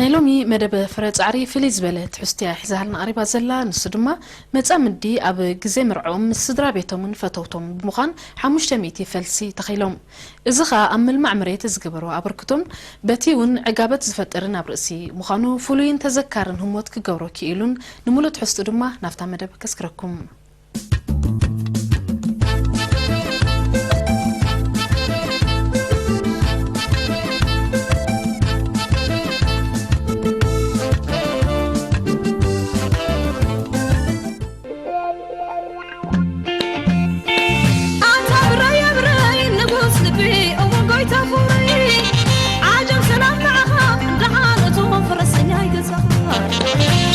ናይ ሎሚ መደብ ፍረ ጻዕሪ ፍልይ ዝበለ ትሕዝቶ'ያ ሒዛልና ቀሪባ ዘላ። ንሱ ድማ መጻምዲ ኣብ ግዜ መርዕኦም ምስ ስድራ ቤቶምን ፈተውቶም ብምዃን ሓሙሽተ ሚእቲ ፈልሲ ተኺሎም። እዚ ኸኣ ኣብ ምልማዕ መሬት ዝገበሮ ኣበርክቶን በቲ እውን ዕጋበት ዝፈጥርን ኣብ ርእሲ ምዃኑ ፍሉይን ተዘካርን ህሞት ክገብሮ ክኢሉን ንምሉእ ትሕዝቱ ድማ ናብታ መደብ ከስክረኩም። ኣታ ብረይ ኣብረይ ንጉስ ልቢ እሙን ጎይታ ፍቕረይ፣ ዓጀብ ሰላም ንዓኻ ደሓን እቶ ፈረሰኛይ ገዛኻ።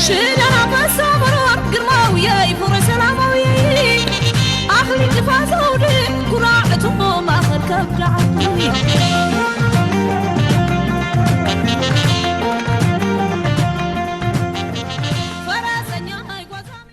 ሽደን ኣንበሳ በርባር ግርማውየይ ፍቕረ ሰላማውየይ፣ ኣኽሊል ጥፋ ዘውዲ ኩራዕ እቶ ማእኸል ከብዲ ዓዲ። ፈረሰኛይ ጎዛመ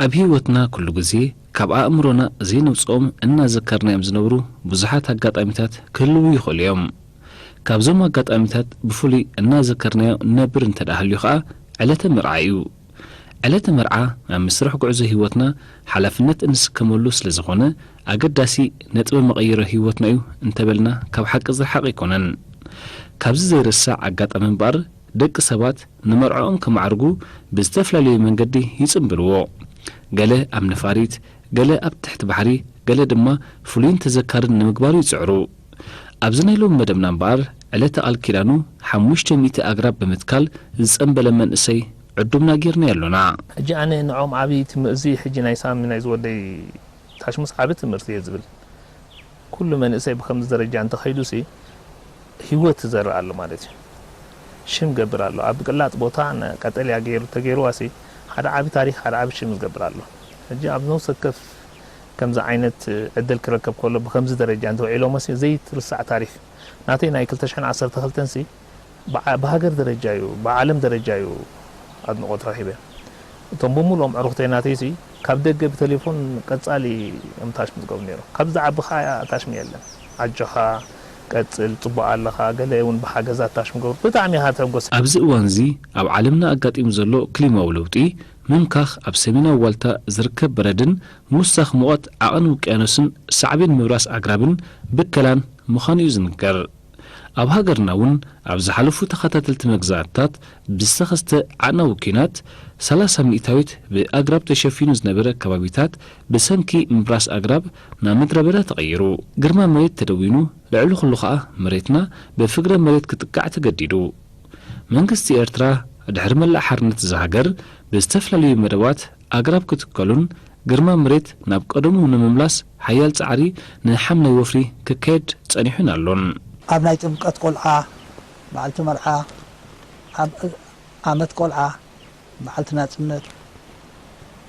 ኣብ ህይወትና ኩሉ ግዜ ካብ ኣእምሮና ዘይነውጽኦም እናዘከርናዮም ዝነብሩ ብዙሓት ኣጋጣሚታት ክህልዉ ይኽእሉ እዮም። ካብዞም ኣጋጣሚታት ብፍሉይ እናዘከርናዮ ንነብር እንተ ደኣ ሃልዩ ኸኣ ዕለተ መርዓ እዩ። ዕለተ መርዓ ኣብ መስርሕ ጉዕዞ ህይወትና ሓላፍነት እንስከመሉ ስለ ዝኾነ ኣገዳሲ ነጥበ መቐይሮ ህይወትና እዩ እንተበልና ካብ ሓቂ ዝረሓቐ ኣይኮነን። ካብዚ ዘይርሳዕ ኣጋጣሚ እምበኣር ደቂ ሰባት ንመርዕኦም ከማዕርጉ ብዝተፈላለዩ መንገዲ ይጽንብርዎ። ገለ ኣብ ነፋሪት፣ ገለ ኣብ ትሕቲ ባሕሪ፣ ገለ ድማ ፍሉይን ተዘካርን ንምግባሩ ይጽዕሩ። ኣብዚ ናይ ሎሚ መደብና እምበኣር ዕለተ ቃል ኪዳኑ ሓሙሽተ ሚእቲ ኣግራብ ብምትካል ዝጸንበለ መንእሰይ ዕዱምና ጌርናዮ ኣሎና። ሕጂ ኣነ ንዖም ዓቢ ትም-፣ እዚ ሕጂ ናይ ሳሚ ናይ ዝወደይ ታሽሙስ ዓቢ ትምህርቲ እየ ዝብል። ኩሉ መንእሰይ ብከምዚ ደረጃ እንተኸይዱሲ ህይወት ትዘርእ ኣሎ ማለት እዩ። ሽም ገብር ኣሎ። ኣብ ቅላጥ ቦታ ነ-፣ ቀጠልያ ገይሩ ተገይሩዋሲ ሓደ ዓቢ ታሪኽ፣ ሓደ ዓቢ ሽም ዝገብር ኣሎ። ሕጂ ኣብ ነፍሲ ወከፍ ከምዚ ዓይነት ዕድል ክረከብ ከሎ ብከምዚ ደረጃ እንተውዒሎሞሲ ዘይትርሳዕ ታሪኽ። ናተይ ናይ ክልተ ሽሕን ዓሰርተ ክልተን ሲ ብዓ-፣ ብሃገር ደረጃ እዩ፣ ብዓለም ደረጃ እዩ ኣድንቖት ረኺበ። እቶም ብምሉኦም ኣዕሩኽተይ ናተይሲ ካብ ደገ ብቴሌፎን ቀጻሊ እዮም ታሽም ዝገብሩ ነይሮም። ካብዚ ዝዓቢ ኸኣ ታሽም የለን። ኣጆኻ ቀጽል፣ ጽቡቕ ኣለኻ፣ ገለ እውን ብሓገዛት ታሽም ገብሩ። ብጣዕሚ ኢኻ ተሐጎስ። ኣብዚ እዋንዚ ኣብ ዓለምና ኣጋጢሙ ዘሎ ክሊማዊ ለውጢ፣ ምምካኽ ኣብ ሰሜናዊ ዋልታ ዝርከብ በረድን ምውሳኽ ሙቐት ዓቐን ውቅያኖስን ሳዕቤን ምብራስ ኣግራብን ብከላን ምዃኑ እዩ ዝንገር። ኣብ ሃገርና እውን ኣብ ዝሓለፉ ተኸታተልቲ መግዛእትታት ብዝተኸስተ ዓዕናዊ ኲናት፣ ሰላሳ ሚእታዊት ብኣግራብ ተሸፊኑ ዝነበረ ከባቢታት ብሰንኪ ምብራስ ኣግራብ ናብ ምድረ በዳ ተቐይሩ። ግርማ መሬት ተደዊኑ፣ ልዕሊ ኩሉ ኸኣ መሬትና ብፍግረ መሬት ክጥቃዕ ተገዲዱ። መንግስቲ ኤርትራ ድሕሪ መላእ ሓርነት እዛ ሃገር ብዝተፈላለዩ መደባት ኣግራብ ክትከሉን ግርማ መሬት ናብ ቀደሙ ንምምላስ ሓያል ጻዕሪ ንሓምላይ ወፍሪ ክካየድ ጸኒሑን ኣሎን። ኣብ ናይ ጥምቀት ቆልዓ፣ በዓልቲ መርዓ፣ ኣብ ዓመት ቆልዓ፣ በዓልቲ ናጽነት፣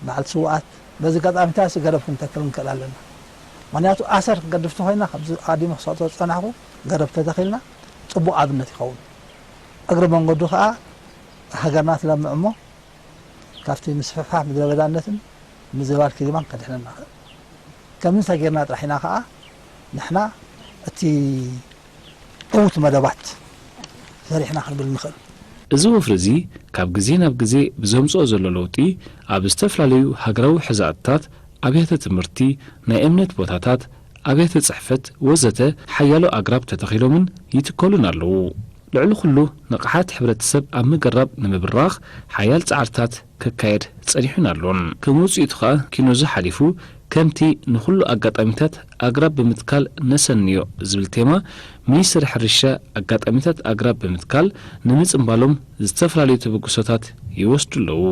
በዓልቲ ስውኣት፣ በዚ ኣጋጣሚታት ገረብ ክንተክል ንክእል ኣለና። ምኽንያቱ ኣሰር ክንገድፍ እንተኾይና፣ ከምዚ ኣቐዲመ ክሰጥቶ ዝጸናሕኩ፣ ገረብ ተተኺልና ጽቡቕ ኣብነት ይኸውን። እግሪ መንገዱ ከኣ ሃገርና ትለምዕ እሞ፣ ካብቲ ምስፍሕፋሕ ምድረ በዳነትን ምዝባል ክሊማን ከድሕነና ይኽእል። ከምዚ እንተ ጌርና ጥራሕ ኢና ከኣ ንሕና እቲ ዕዉት መደባት ሰሪሕና ክንብል ንኽእል። እዚ ወፍሪ እዚ ካብ ግዜ ናብ ግዜ ብዘምጽኦ ዘሎ ለውጢ፣ ኣብ ዝተፈላለዩ ሃገራዊ ሕዛእትታት፣ ኣብያተ ትምህርቲ፣ ናይ እምነት ቦታታት፣ ኣብያተ ጽሕፈት ወዘተ ሓያሎ ኣግራብ ተተኺሎምን ይትከሉን ኣለዉ። ልዕሊ ኩሉ ንቕሓት ሕብረተሰብ ኣብ ምግራብ ንምብራኽ ሓያል ጻዕርታት ክካየድ ጸኒሑን ኣሎን። ከም ውጽኢቱ ኸኣ ኪኖዚ ሓሊፉ ከምቲ ንኹሉ ኣጋጣሚታት ኣግራብ ብምትካል ነሰንዮ ዝብል ቴማ ሚኒስትሪ ሕርሻ ኣጋጣሚታት ኣግራብ ብምትካል ንምጽንባሎም ዝተፈላለዩ ተበግሶታት ይወስዱ ኣለዉ።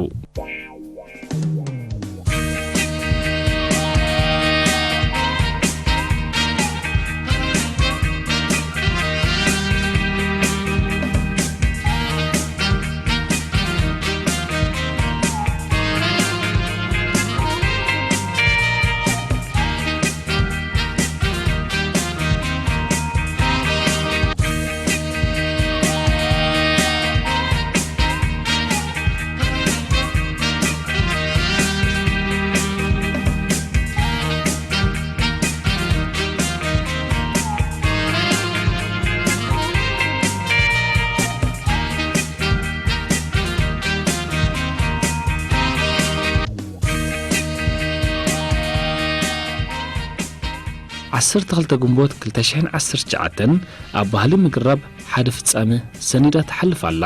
ዓሰርተ ክልተ ግንቦት ክልተ ሽሕን ዓሰርተ ትሽዓተን ኣብ ባህሊ ምግራብ ሓደ ፍጻመ ሰኒዳ ትሓልፍ ኣላ።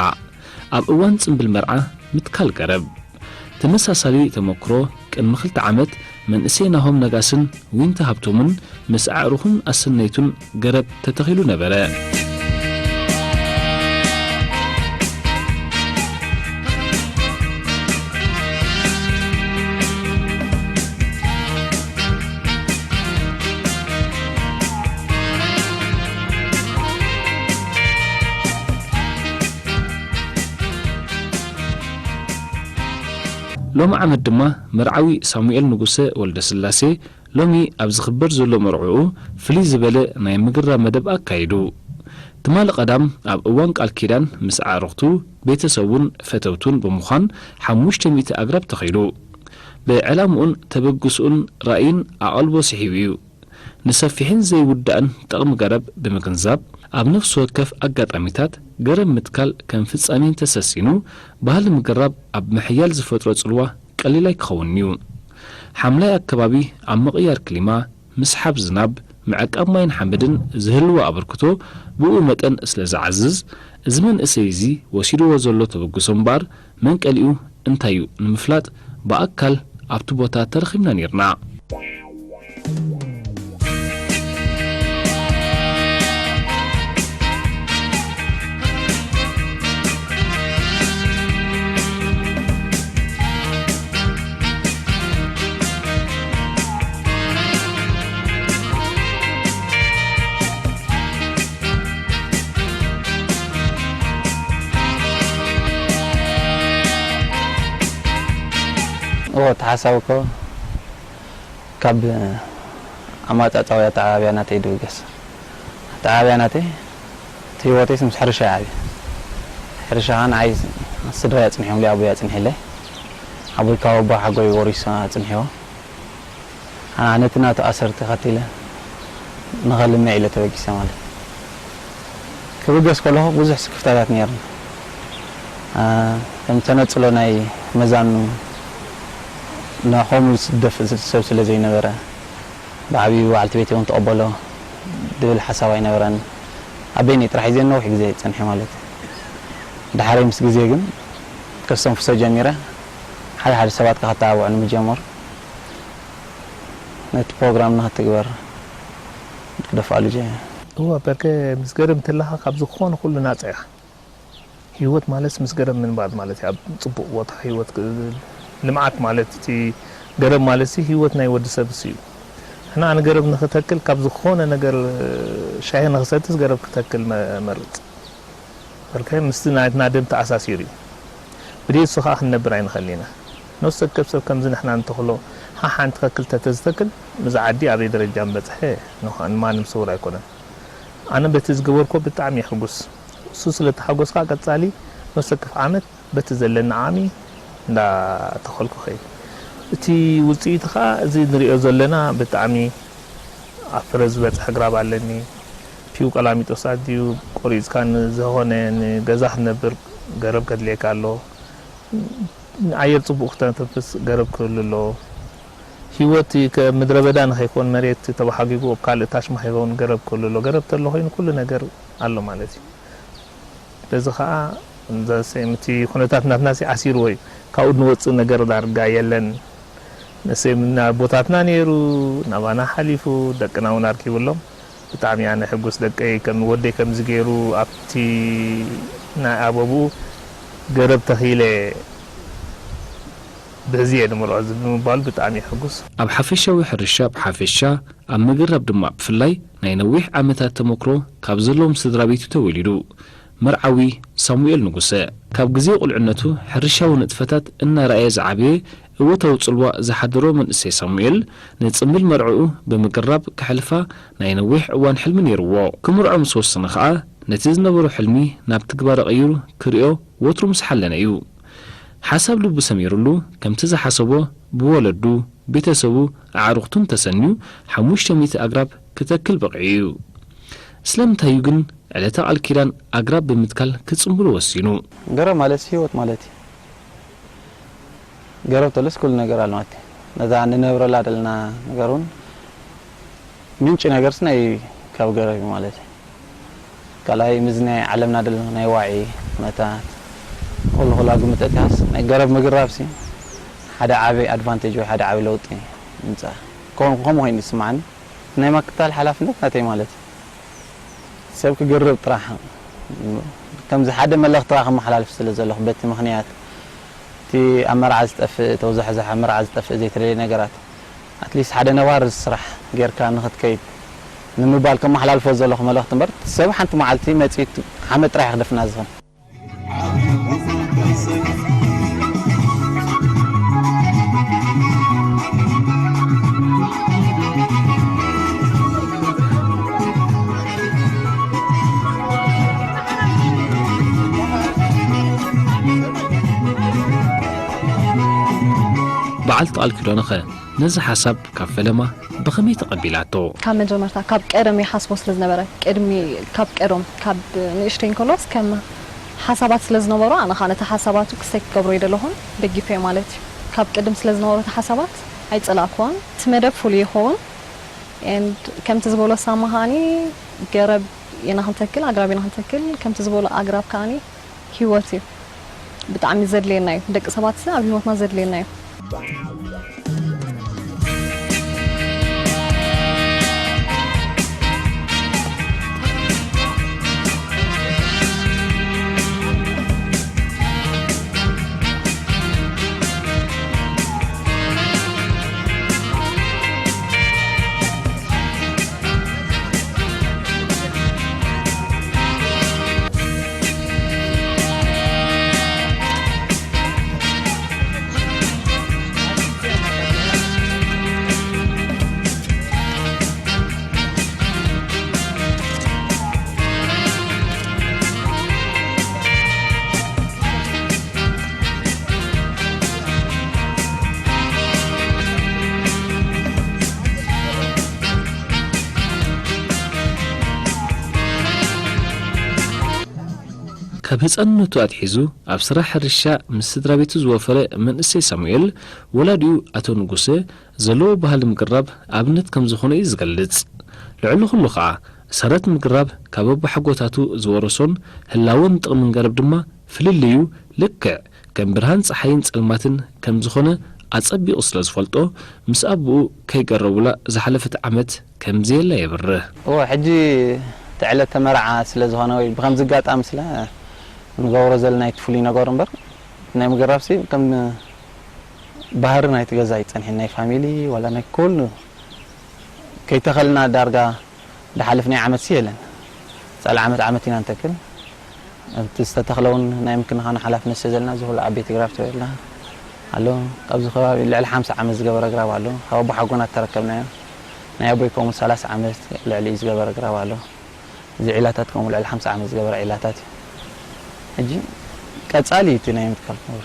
ኣብ እዋን ጽምብል መርዓ ምትካል ገረብ። ተመሳሳሊ ተመክሮ ቅድሚ ክልተ ዓመት መንእሰይ ናሆም ነጋስን ዊንታ ሃብቶምን ምስ ኣዕሩኹን ኣሰነይቱን ገረብ ተተኺሉ ነበረ። ሎሚ ዓመት ድማ መርዓዊ ሳሙኤል ንጉሰ ወልደስላሴ ሎሚ ኣብ ዝኽበር ዘሎ መርዕኡ ፍልይ ዝበለ ናይ ምግራ መደብ ኣካይዱ። ትማሊ ቀዳም ኣብ እዋን ቃል ኪዳን ምስ ኣዕሩኽቱ፣ ቤተሰቡን ፈተውቱን ብምዃን ሓሙሽተ ሚእቲ ኣግራብ ተኺሉ። ብዕላምኡን ተበግስኡን ራእይን ኣቐልቦ ስሒቡ እዩ። ንሰፊሕን ዘይውዳእን ጥቕሚ ገረብ ብምግንዛብ፣ ኣብ ነፍሲ ወከፍ ኣጋጣሚታት ገረብ ምትካል ከም ፍጻሜ እንተሰሲኑ፣ ባህሊ ምግራብ ኣብ ምሕያል ዝፈጥሮ ጽልዋ ቀሊል ኣይክኸውን'ዩ። ሓምላይ ኣከባቢ ኣብ ምቕያር ክሊማ፣ ምስሓብ ዝናብ፣ ምዕቃብ ማይን ሓመድን ዝህልዎ ኣበርክቶ ብኡ መጠን ስለ ዝዓዝዝ፣ እዚ መንእሰይ እዚ ወሲድዎ ዘሎ ተበግሶ እምበኣር መንቀሊኡ እንታይ እዩ ንምፍላጥ ብኣካል ኣብቲ ቦታ ተረኺብና ኔርና። እዎ፣ እቲ ሓሳብ እኮ ካብ ኣመጻጽኣዊ ኣተዓባብያ ናተይ ድብገስ። ኣተዓባብያ ናተይ፣ እቲ ህይወተይስ ምስ ሕርሻ እዩ ዓብዩ። ሕርሻ ኸኣ ንዓይ ስድራይ ኣጽኒሖምለይ፣ ኣቦይ ኣጽኒሕለይ። ኣቦይ ካብ ኣቦሓጎይ ወሪሱ ኣጽኒሕዎ። ኣነ ነቲ ናቱ ኣሰር ተኸቲለ ንኸልምዕ ኢለ ተበጊሰ ማለት እዩ። ክብገስ ከለኹ ብዙሕ ስክፍታታት ነይርኒ። ኣ፣ ከም ተነጽሎ ናይ መዛኑ ናኾም ዝደፍእ ሰብ ስለ ዘይነበረ፣ ብዓብዩ በዓልቲ ቤተይ እውን ትቐበሎ ድብል ሓሳብ ኣይነበረን። ኣብ በይነይ ጥራሕ ሒዘ ነዊሕ ግዜ ጸኒሐ ማለት እዩ። ደሓረይ ምስ ግዜ ግን ከስተንፍሶ ጀሚረ። ሓደ ሓደ ሰባት ከኣ ከተባብዑኒ ምጀመሩ። ነቲ ፕሮግራም ንኽትግበር ደፋሉ ጀ እዋ፣ በርከ ምስ ገረብ እንተለኻ ካብ ዝኾነ ኩሉ ናጻ ኢኻ። ህይወት ማለትስ ምስ ገረብ ምንባር ማለት እዩ። ኣብ ጽቡቕ ቦታ ህይወት ክ-፣ ልምዓት ማለት እቲ ገረብ ማለትሲ ህይወት ናይ ወዲ ሰብስ እዩ። ንሕና ኣነ ገረብ ንኽተክል ካብ ዝኾነ ነገር ሻሂ ንኽሰትስ ገረብ ክተክል መ-፣ መርጽ። በርከ ምስቲ ናትና ደም ተኣሳሲሩ እዩ። ብደይ እሱ ኸኣ ክንነብር ኣይንኽእልን ኢና። ነፍሲ ወከፍ ሰብ ከምዚ ንሕና ንተኽሎ ሓሓንቲ ኸክል ተተዝተክል፣ ምዛ ዓዲ ኣበይ ደረጃ ምበጽሐ ንኸ-፣ ንማንም ስውር ኣይኮነን። ኣነ በቲ ዝገበርኮ ብጣዕሚ እየ ሕጉስ። እሱ ስለ ተሓጎስ ኸኣ ቀጻሊ ነፍሲ ወከፍ ዓመት በቲ ዘለኒ ዓቕሚ እንዳተኸልኩ ኸይድ። እቲ ውጽኢቱ ኸኣ እዚ ንሪኦ ዘለና ብጣዕሚ ኣብ ፍረ ዝበጽሐ ግራብ ኣለኒ። ፒው ቀላሚጦስ ኣድዩ ቆሪጽካ ንዝኾነ ንገዛ ክትነብር ገረብ ከድልየካ ኣሎ። ንኣየር ጽቡቕ ክተንፍስ ገረብ ክህሉ ኣለዎ። ህይወት ከም ምድረ በዳ ንኸይኮን መሬት ተባሓጊጉ ኣብ ካልእ ታሽማ ከይኸውን ገረብ ክህሉ ኣለዎ። ገረብ ተሎ ኮይኑ ኩሉ ነገር ኣሎ ማለት እዩ። በዚ ኸኣ እንዘ ሰይም እቲ ኩነታት ናትና ሲ ዓሲርዎ እዩ። ካብኡ ንወጽእ ነገር ዳርጋ የለን። ንሰይምና ኣቦታትና ነይሩ፣ ናባና ሓሊፉ፣ ደቅና እውን ኣርኪብሎም። ብጣዕሚ ኣነ ሕጉስ፣ ደቀይ ከም ወደይ ከምዚ ገይሩ ኣብቲ ናይ ኣበብኡ ገረብ ተኺለ በዚ እየ ንምርዖ ዝብል ምባሉ ብጣዕሚ እየ ሕጉስ። ኣብ ሓፈሻዊ ሕርሻ ብሓፈሻ፣ ኣብ ምግራብ ድማ ብፍላይ ናይ ነዊሕ ዓመታት ተመክሮ ካብ ዘለዎም ስድራ ቤት እዩ ተወሊዱ። መርዓዊ ሳሙኤል ንጉሰ። ካብ ግዜ ቁልዕነቱ ሕርሻዊ ንጥፈታት እናረኣየ ዝዓበየ እወታዊ ጽልዋ ዝሓደሮ መንእሰይ ሳሙኤል፣ ንጽምብል መርዕኡ ብምግራብ ከሕልፋ ናይ ነዊሕ እዋን ሕልሚ ነይርዎ። ክምርዖ ምስ ወሰነ ኸኣ፣ ነቲ ዝነበሮ ሕልሚ ናብ ትግባረ ቀይሩ ክርእዮ ወትሩ ምስ ሓለነ እዩ። ሓሳብ ልቡ ሰሚሩሉ፣ ከምቲ ዝሓሰቦ ብወለዱ፣ ቤተሰቡ፣ ኣዕሩኽቱን ተሰንዩ፣ ሓሙሽተ ሚእቲ ኣግራብ ክተክል በቒዑ እዩ። ስለምንታይ እዩ ግን ዕለተ ቃል ኪዳን ኣግራብ ብምትካል ክጽምብሉ ወሲኑ? ገረብ ማለትስ ህይወት ማለት እዩ። ገረብ ተሎስ ኩሉ ነገር ኣሎ ማለት እዩ። ነዛ ንነብረላ ዘለና ነገር እውን ምንጪ ነገርስ ናይ ካብ ገረብ እዩ ማለት እዩ። ካልኣይ፣ ምስዚ ናይ ዓለምና ደለና ናይ ዋዒ ኩነታት፣ ኩሉ ኩላ ግምት ኣእቲኻስ ናይ ገረብ ምግራብሲ ሓደ ዓቢ ኣድቫንቴጅ ወይ ሓደ ዓቢ ለውጢ ይምጻእ። ከም-፣ ከምኡ ኮይኑ ይስምዓኒ። ናይ ምክትታል ሓላፍነት ናተይ ማለት እዩ። ሰብ ክገርብ ጥራሕ፣ ከምዚ ሓደ መልእኽቲ ከመሓላልፍ ስለ ዘለኹ፣ በቲ ምኽንያት እቲ ኣብ መርዓ ዝጠፍእ፣ ተወዛሕዛሕ ኣብ መርዓ ዝጠፍእ ዘይተደልየ ነገራት፣ ኣትሊስት ሓደ ነባሪ ስራሕ ጌርካ ንኽትከይድ ንምባል ከመሓላልፎ ዘለኹ መልእኽቲ እምበር፣ ሰብ ሓንቲ መዓልቲ መጺኡ ዓመት ጥራሕ ክደፍና ዝኽእል። በዓልቲ ቃል ኪዳንኸ ነዚ ሓሳብ ካብ ፈለማ ብኸመይ ተቐቢላቶ? ካብ መጀመርታ፣ ካብ ቀደም ይሓስቦ ስለ ዝነበረ፣ ቅድሚ፣ ካብ ቀደም፣ ካብ ንእሽተይ እንከሎስ ከም ሓሳባት ስለ ዝነበሮ፣ ኣነ ኸኣ ነቲ ሓሳባቱ ክስተይ ክገብሮ ይደለኹን፣ ደጊፈዮ ማለት እዩ። ካብ ቅድም ስለ ዝነበሮ እቲ ሓሳባት ኣይጸላእክዎን። እቲ መደብ ፍሉይ ይኸውን። And ከምቲ ዝበሎ ሳማ ኸኣኒ፣ ገረብ ኢና ክንተክል፣ ኣግራብ ኢና ክንተክል፣ ከምቲ ዝበሎ ኣግራብ ከኣኒ ህይወት እዩ። ብጣዕሚ ዘድልየና እዩ። ደቂ ሰባት ኣብ ህይወትና ዘድልየና እዩ። ካብ ህጻንነቱ ኣትሒዙ ኣብ ስራሕ ሕርሻ ምስ ስድራ ቤቱ ዝወፈረ መንእሰይ ሳሙኤል፣ ወላዲኡ ኣቶ ንጉሰ ዘለዎ ባህሊ ምቅራብ ኣብነት ከም ዝኾነ እዩ ዝገልጽ። ልዕሊ ኩሉ ኸኣ፣ ሰረት ምግራብ ካብ ኣቦሓጎታቱ ዝወረሶን ህላወን ጥቕምን ገረብ ድማ ፍልልዩ ልክዕ ከም ብርሃን ጸሓይን ጸልማትን ከም ዝኾነ ኣጸቢቑ ስለ ዝፈልጦ፣ ምስ ኣቦኡ ከይገረቡላ ዝሓለፈት ዓመት ከም ዘየላ የብርህ። እወ፣ ሕጂ እቲ ዕለተ መርዓ ስለ ዝኾነ ወይ ብኸምዚ ኣጋጣሚ ስለ እንገብሮ ዘለና እቲ ፍሉይ ነገር እምበር፣ ናይ ምግራብሲ ከም ባህሪ ናይቲ ገዛ እዩ ጸኒሑ፣ ናይ ፋሚሊ ዋላ ናይ ኩሉ ከይተኸልና ዳርጋ ዝሓለፍናዮ ዓመትሲ የለን። ጻል ዓመት ዓመት ኢና ንተክል። እቲ ዝተተኽለ እውን ናይ ምክንኻኑ ሓላፍነት ስለ ዘለና፣ እዚ ኩሉ ዓበይቲ ግራብ ተወይላ ኣሎ። ኣብዚ ከባቢ ልዕሊ ሓምሳ ዓመት ዝገበረ ግራብ ኣሎ። ካብ ኣቦሓጎና እተረከብናዮ። ናይ ኣቦይ ከምኡ ሰላሳ ዓመት ልዕሊ እዩ ዝገበረ ግራብ ኣሎ። እዚ ዒላታት ከምኡ ልዕሊ ሓምሳ ዓመት ዝገበረ ዒላታት እዩ። ሕጂ ቀጻሊ እዩ እቲ ናይ ምትካል ክቡር።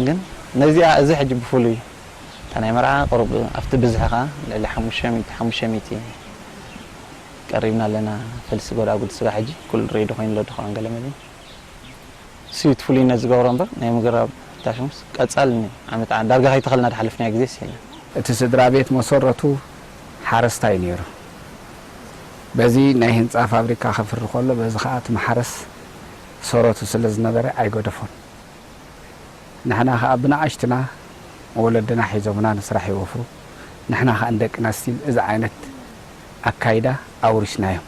ግን ነዚኣ፣ እዚ ሕጂ ብፍሉይ እታ ናይ መርዓ ቁሩብ ኣብቲ ብዝሒ ኸኣ ልዕሊ ሓሙሽተ ሚእቲ፣ ሓሙሽተ ሚእቲ ቀሪብና ኣለና። ፈልሲ ጎዳጉዲ ስጋ ሕጂ ኩሉ ሬዲ ኮይኑ ኣሎ፣ ድኻን ገለ መለ። እሱ እዩ እቲ ፍሉይነት ዝገብሮ እምበር ናይ ምግራብ ታሽሙስ ቀጻሊ ዓመት ዓ-፣ ዳርጋ ከይተኸልና ዝሓለፍናዮ ግዜስ የለን። እቲ ስድራ ቤት መሰረቱ ሓረስታይ ነይሩ። በዚ ናይ ህንጻ ፋብሪካ ከፍሪ ከሎ፣ በዚ ኸኣ እቲ ማሕረስ ሰረቱ ስለ ዝነበረ ኣይገደፎን። ንሕና ኸኣ ብንኣሽትና ወለድና ሒዞምና ንስራሕ ይወፍሩ። ንሕና ኸኣ ንደቅና ስቲል እዚ ዓይነት ኣካይዳ ኣውሪስናዮም።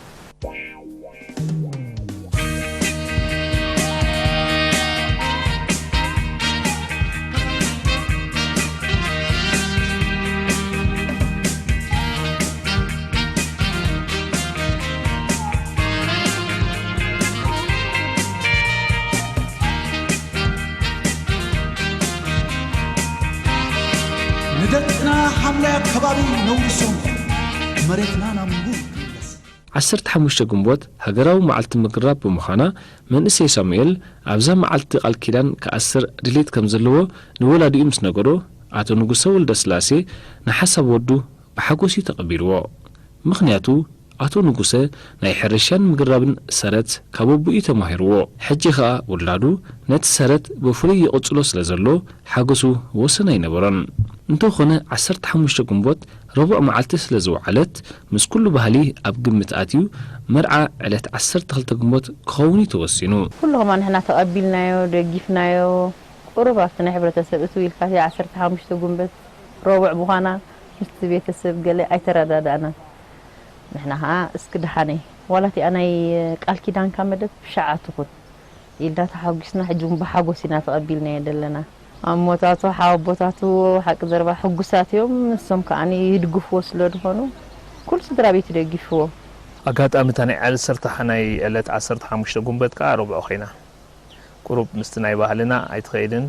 ንደቅና ሓምላይ ኣከባቢ ነውርሶም፣ መሬትና ናብ ሙሉ ይመለስ። ዓሰርተ ሓሙሽተ ግንቦት ሃገራዊ መዓልቲ ምግራብ ብምዃና፣ መንእሰይ ሳሙኤል ኣብዛ መዓልቲ ቃል ኪዳን ክኣስር ድሌት ከም ዘለዎ ንወላዲኡ ምስ ነገሮ፣ ኣቶ ንጉሰ ወልደስላሴ ንሓሳብ ወዱ ብሓጎስ እዩ ተቐቢልዎ። ምኽንያቱ፣ ኣቶ ንጉሰ ናይ ሕርሻን ምግራብን ሰረት ካብ ኣቦኡ እዩ ተማሂርዎ። ሕጂ ኸኣ ውላዱ ነቲ ሰረት ብፍሉይ ይቕጽሎ ስለ ዘሎ፣ ሓጎሱ ወሰን ኣይነበሮን። እንተኾነ፣ ዓሰርተ ሓሙሽተ ግንቦት ረቡዕ መዓልቲ ስለ ዝወዓለት፣ ምስ ኩሉ ባህሊ ኣብ ግምት ኣትዩ፣ መርዓ ዕለት ዓሰርተ ክልተ ግንቦት ክኸውን እዩ ተወሲኑ። ኩሉ ከማን ንሕና ተቐቢልናዮ፣ ደጊፍናዮ። ቁሩብ ኣብቲ ናይ ሕብረተሰብ እትው ኢልካ፣ እቲ ዓሰርተ ሓሙሽተ ጉንበት ረቡዕ ብዃና፣ ምስቲ ቤተሰብ ገለ ኣይተረዳዳእናን። ንሕና ኸዓ እስኪ ደሓነይ፣ ዋላ እቲኣ ናይ ቃል ኪዳንካ መደብ ሸዓ ትኹን ኢልና ተሓጒስና፣ ሕጂ እውን ብሓጎስ ኢና ተቐቢልናዮ ዘለና። ኣሞታቱ፣ ሓወቦታቱ፣ ሓቂ ዘረባ ሕጉሳት እዮም። ንሶም ከዓኒ ይድግፍዎ ስለ ዝኾኑ፣ ኩሉ ስድራ ቤቱ ደጊፍዎ። ኣጋጣሚ እታ ናይ ዓሰርተ፣ ናይ ዕለት ዓሰርተ ሓሙሽተ ጉንበት ከኣ ረቡዕ ኮይና። ቁሩብ ምስቲ ናይ ባህልና ኣይትኸይድን።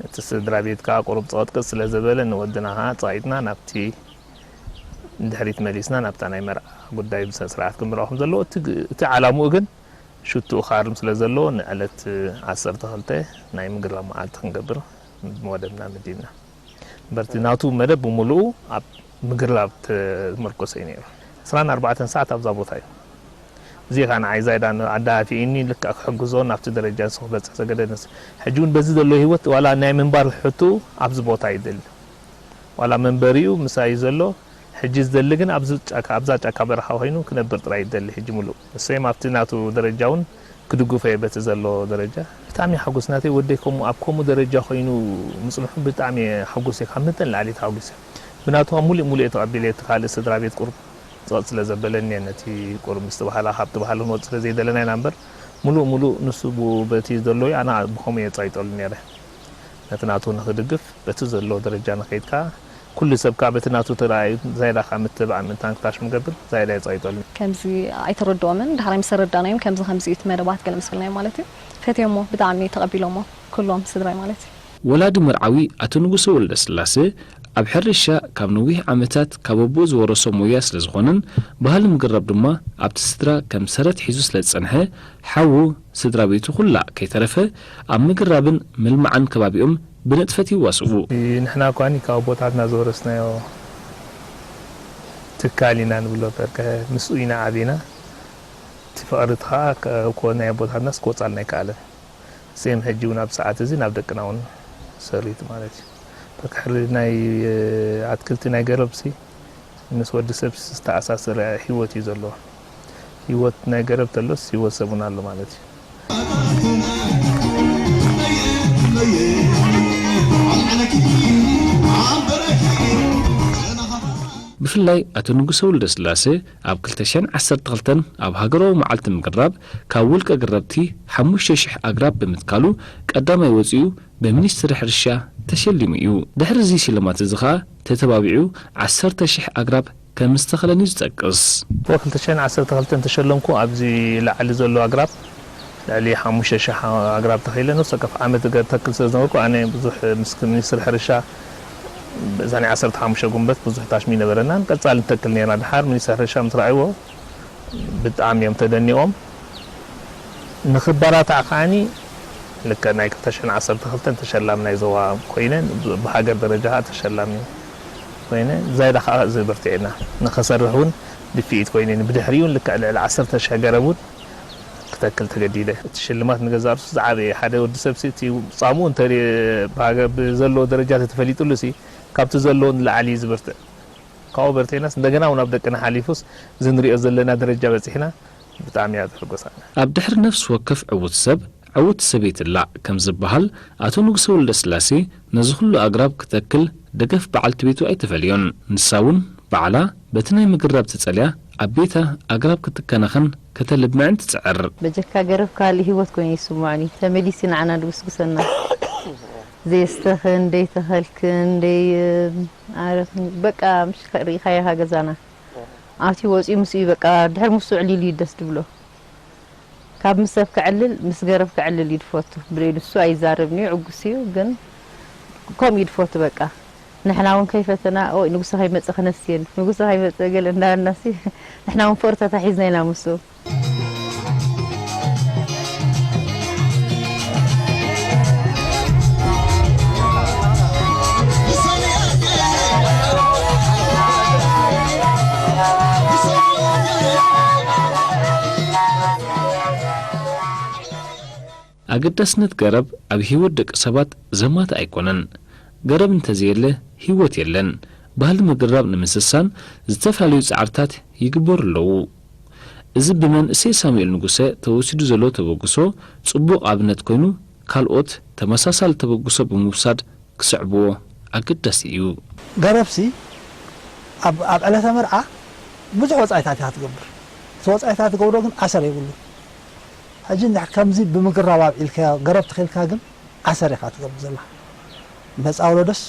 እቲ ስድራ ቤት ከኣ ቁሩብ ጸቕጥቅጥ ስለ ዘበለ፣ ንወድና ከኣ ጸቒጥና ናብቲ ንድሕሪት መሊስና፣ ናብታ ናይ መርዓ ጉዳይ ብስነ ስርዓት ክምርዖ ከም ዘለዎ። እቲ ግ-፣ እቲ ዓላምኡ ግን ሽቱኡ ክሃርም ስለ ዘለዎ፣ ንዕለት ዓሰርተ ክልተ ናይ ምግራ መዓልቲ ክንገብር መደብና መዲብና። እምበርቲ ናቱ መደብ ብምሉኡ ኣብ ምግራ ተመርኮሰ እዩ ነይሩ። ዕስራን ኣርባዕተን ሰዓት ኣብዛ ቦታ እዩ። እዚ ኸኣ ንዓይ ዛይዳ ኣዳፊእኒ፣ ልክዕ ክሕግዞ ናብቲ ደረጃ ንሱ ክበጽሕ ዘገደደስ። ሕጂ እውን በዚ ዘሎ ህይወት ዋላ ናይ ምንባር ሕቱ ኣብዚ ቦታ ይደሊ። ዋላ መንበሪኡ ምሳይ ዘሎ፣ ሕጂ ዝደሊ ግን ኣብዚ ጫካ፣ ኣብዛ ጫካ በረኻ ኮይኑ ክነብር ጥራይ ይደሊ ሕጂ ምሉእ። ንሰይም ኣብቲ ናቱ ደረጃ እውን ክድግፎ እየ በቲ ዘሎ ደረጃ። ብጣዕሚ እየ ሓጉስ፣ ናተይ ወደይ ከምኡ፣ ኣብ ከምኡ ደረጃ ኮይኑ ምጽንሑ ብጣዕሚ እየ ሓጉስ እየ፣ ካብ መጠን ላዕሊ ተሓጉስ እየ። ብናቱ ሙሉእ ሙሉእ እየ ተቐቢለ፣ እቲ ካልእ ስድራ ቤት ቁሩብ ጸቕጥ ስለ ዘበለኒ እየ፣ ነቲ ቁሩብ ምስቲ ባህላ፣ ካብቲ ባህሊ ክንወጽእ ስለ ዘይደለና ኢና እምበር፣ ሙሉእ ሙሉእ ንሱ ብ-፣ በቲ ዘሎ እዩ፣ ኣነ ብኸምኡ እየ ጸይጠሉ ነይረ። ነቲ ናቱ ንኽድግፍ፣ በቲ ዘሎ ደረጃ ንኸይድ ከኣ፣ ኩሉ ሰብ ከኣ በቲ ናቱ ተራእዩ፣ ዛይዳ ከኣ ምትብባዕ ምእንታን ክታሽ ምገብር፣ ዛይዳ እየ ጸይጠሉ። ከምዚ ኣይተረድኦምን፣ ድሕራይ ምስ ተረዳእናዮም፣ ከምዚ ከምዚ እዩ እቲ መደባት ገለ ምስ በልናዮም ማለት እዩ፣ ፈትዮሞ፣ ብጣዕሚ ተቐቢሎሞ፣ ኩሎም ስድራይ ማለት እዩ። ወላዲ መርዓዊ ኣቶ ንጉሰ ወልደስላሰ፣ ኣብ ሕርሻ ካብ ነዊሕ ዓመታት ካብ ኣቦኡ ዝወረሶ ሞያ ስለ ዝኾነን፣ ባህሊ ምግረብ ድማ ኣብቲ ስድራ ከም ሰረት ሒዙ ስለ ዝጸንሐ፣ ሓዉ ስድራ ቤቱ ኩላ ከይተረፈ ኣብ ምግራብን ምልማዕን ከባቢኦም ብንጥፈት ይዋስኡ። ንሕና እኳኒ ካብ ኣቦታትና ዝወረስናዮ ትካል ኢና ንብሎ፣ በቃ ምስኡ ኢና ዓቢና። እቲ ፍቕሪ እቲ ኸኣ ከ-፣ እኮ ናይ ኣቦታትናስ ክወጻልና ኣይከኣለን። ሴም ሕጂ እውን ኣብ ሰዓት እዚ ናብ ደቅና እውን ሰሪት ማለት እዩ። በቃ ሕርዲ ናይ ኣትክልቲ ናይ ገረብሲ ምስ ወዲ ሰብ ዝተኣሳሰረ ህይወት እዩ ዘለዎ። ህይወት ናይ ገረብ ተሎስ ህይወት ሰብ እውን ኣሎ ማለት እዩ። ብፍላይ ኣቶ ንጉሰ ወልደስላሴ ኣብ ክልተ ሽሕን ዓሰርተ ክልተን ኣብ ሃገራዊ መዓልቲ ምግራብ ካብ ውልቀ ገረብቲ ሓሙሽተ ሽሕ ኣግራብ ብምትካሉ ቀዳማይ ወጺኡ ብሚኒስትሪ ሕርሻ ተሸሊሙ እዩ። ድሕሪ እዚ ሽልማት እዚ ኸኣ ተተባቢዑ ዓሰርተ ሽሕ ኣግራብ ከም ዝተኸለን እዩ ዝጠቅስ። ብ ክልተ ሽሕን ዓሰርተ ክልተን ተሸለምኩ። ኣብዚ ላዕሊ ዘሎ ኣግራብ ልዕሊ ሓሙሽተ ሽሕ ኣግራብ ተኺለ። ነፍሲ ወከፍ ዓመት ተክል ስለ ዝነበርኩ፣ ኣነ ብዙሕ ምስ ሚኒስትሪ ሕርሻ እዛ ናይ ዓሰርተ ሓሙሽተ ጉንበት ብዙሕ ታሽሚ ነበረናን ቀጻሊ ንተክል ነርና። ድሓር ሚኒስትሪ ሕርሻ ምስ ረኣይዎ ብጣዕሚ እዮም ተደኒቖም። ንኽበራታዕ ከዓኒ ልክዕ ናይ ክልተ ሽሕን ዓሰርተ ክልተን ተሸላሚ ናይ ዞባ ኮይነ፣ ብሃገር ደረጃ ከኣ ተሸላሚ ኮይነ፣ ዛይዳ ከኣ እዚ በርቲዕና ንኸሰርሕ እውን ድፍኢት ኮይነ፣ ብድሕሪኡ ልክዕ ልዕሊ ዓሰርተ ሽሕ ገረብ እውን ክተክል ተገዲደ። እቲ ሽልማት ንገዛእ ርእሱ ዝዓበየ፣ ሓደ ወዲ ሰብሲ እቲ ጻምኡ እንተ ብሃገር ብዘለዎ ደረጃ ተተፈሊጡሉሲ፣ ካብቲ ዘለዎ ንላዕሊ እዩ ዝበርትዕ። ካብኡ በርቲዕናስ እንደገና እውን ኣብ ደቅና ሓሊፉስ እዚ ንሪኦ ዘለና ደረጃ በጺሕና፣ ብጣዕሚ እያ ዘሕጎሳና። ኣብ ድሕሪ ነፍሲ ወከፍ ዕዉት ሰብ፣ ዕውቲ ሰበይቲ ኣላ ከም ዝበሃል፣ ኣቶ ንጉሰ ወልደስላሴ ነዚ ኩሉ ኣግራብ ክተክል ደገፍ በዓልቲ ቤቱ ኣይተፈልዮን። ንሳ እውን ባዕላ በቲ ናይ ምግራብ ተጸልያ ኣብ ቤታ ኣግራብ ክትከናኸን ከተልምዕን ትጽዕር። በጀካ ገረብ ካልእ ህይወት ኮይኑ ይስምዖኒ። ተመሊሱ ንዓና ድጉስጉሰና። ዘየስተኽን፣ ደይተኸልክን፣ ደይ-፣ ኣረኽን፣ በቃ ምሽ ሪኢኻዮ ኢኻ ገዛና። ኣብቲ ወፂኡ ምስኡ እዩ በቃ፣ ድሕሪ ምስኡ ዕሊሉ እዩ ደስ ድብሎ። ካብ ምስ ሰብ ክዕልል፣ ምስ ገረብ ክዕልል እዩ ድፈቱ። ብለይ ንሱ ኣይዛረብን እዩ፣ ዕጉስ እዩ፣ ግን ከምኡ እዩ ድፈቱ በቃ። ንሕና እውን ከይፈተና፣ ኦይ ንጉሰ ከይመፀ ክነስየን፣ ንጉሰ ከይመፀ ገለ እንዳበልናሲ፣ ንሕና እውን ፍቕሪ ተታሒዝና ኢና ምስኡ። ኣገዳስነት ገረብ ኣብ ህይወት ደቂ ሰባት ዘማትእ ኣይኮነን። ገረብ እንተዘየለ ህይወት የለን። ባህሊ ምግራብ ንምስሳን ዝተፈላለዩ ጻዕርታት ይግበሩ ኣለዉ። እዚ ብመንእሰይ ሳሙኤል ንጉሰ ተወሲዱ ዘሎ ተበግሶ ጽቡቕ ኣብነት ኮይኑ፣ ካልኦት ተመሳሳሊ ተበግሶ ብምውሳድ ክስዕብዎ ኣገዳሲ እዩ። ገረብሲ ኣብ ኣብ ዕለተ መርዓ ብዙሕ ወጻኢታት እያ ትገብር። እቲ ወጻኢታት ትገብሮ ግን ኣሰር የብሉ። ሕጂ እንድሕር ከምዚ ብምግራብ ኣብዒልካዮ ገረብ ተኺልካ ግን ኣሰር ኢኻ ትገብር ዘላ። መጻ ወለዶስ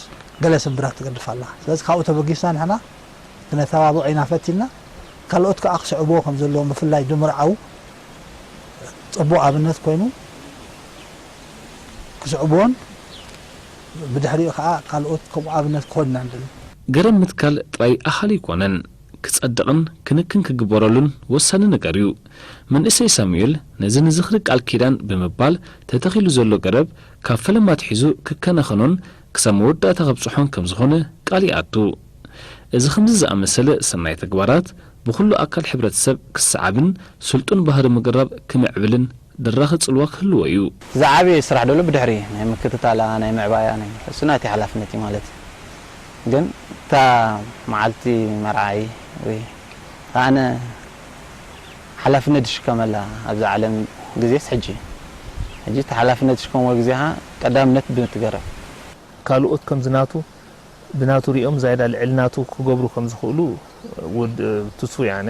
ገለ ስምብራት ትገድፍ ኣላ። ስለዚ ካብኡ ተበጊስና ንሕና ክነተባብዖ ኢና ፈቲልና። ካልኦት ከኣ ክስዕብዎ ከም ዘለዎም ብፍላይ ድምርዓው ጽቡቕ ኣብነት ኮይኑ ክስዕብዎን ብድሕሪኡ ከኣ ካልኦት ከምኡ ኣብነት ክኾኑ ኢና ንደሊ። ገረብ ምትካል ጥራይ ኣኻሊ ኣይኮነን፣ ክጸድቕን ክንክን ክግበረሉን ወሳኒ ነገር እዩ። መንእሰይ ሳሙኤል ነዚ ንዝኽሪ ቃል ኪዳን ብምባል ተተኺሉ ዘሎ ገረብ ካብ ፈለማ ኣትሒዙ ክከናኸኖን ክሳብ መወዳእታ ከብጽሖን ከም ዝኾነ ቃል ይኣቱ። እዚ ከምዚ ዝኣመሰለ ሰናይ ተግባራት ብኹሉ ኣካል ሕብረተሰብ ክሰዓብን ስልጡን ባህሪ ምግራብ ክምዕብልን ደራኺ ጽልዋ ክህልዎ እዩ። ዝዓበየ ስራሕ ደሎ ብድሕሪ ናይ ምክትታላ፣ ናይ ምዕባያ፣ ናይ እሱ ናይቲ ሓላፍነት እዩ ማለት እዩ። ግን እታ መዓልቲ መርዓይ ወይ ኣነ ሓላፍነት ዝሽከመላ ኣብዛ ዓለም ግዜስ ሕጂ እዩ። ሕጂ እቲ ሓላፍነት ዝሽከምዎ ግዜ ኸዓ ቀዳምነት ብትገረብ። ካልኦት ከምዚ ናቱ ብናቱ ሪኦም ዛይዳ ልዕሊ ናቱ ክገብሩ ከም ዝኽእሉ ውድ-፣ ትሱ ያነ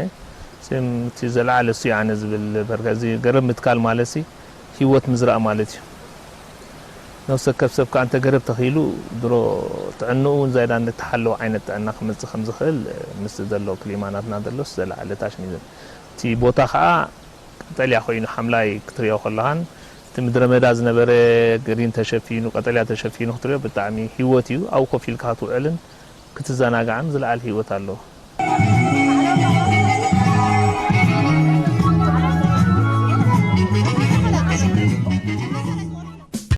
ስም እቲ ዘለዓለ እሱ ያነ ዝብል በርካ እዚ ገረብ ምትካል ማለት ሲ ህይወት ምዝራእ ማለት እዩ። ነፍሲ ወከፍ ሰብ ከኣ እንተ ገረብ ተኺሉ ድሮ ጥዕንኡ እውን ዛይዳ እንተሓለወ ዓይነት ጥዕና ክመጽእ ከም ዝኽእል ምስ ዘሎ ክሊማ ናትና ዘሎስ ዘለዓለ ታሽሚዘን እቲ ቦታ ከኣ ቀጠልያ ኮይኑ ሓምላይ ክትሪኦ ከለኻን እቲ ምድረ መዳ ዝነበረ ግሪን ተሸፊኑ ቀጠልያ ተሸፊኑ ክትሪኦ ብጣዕሚ ህይወት እዩ። ኣብኡ ኮፍ ኢልካ ክትውዕልን ክትዘናጋዕን ዝለዓል ህይወት ኣለዎ።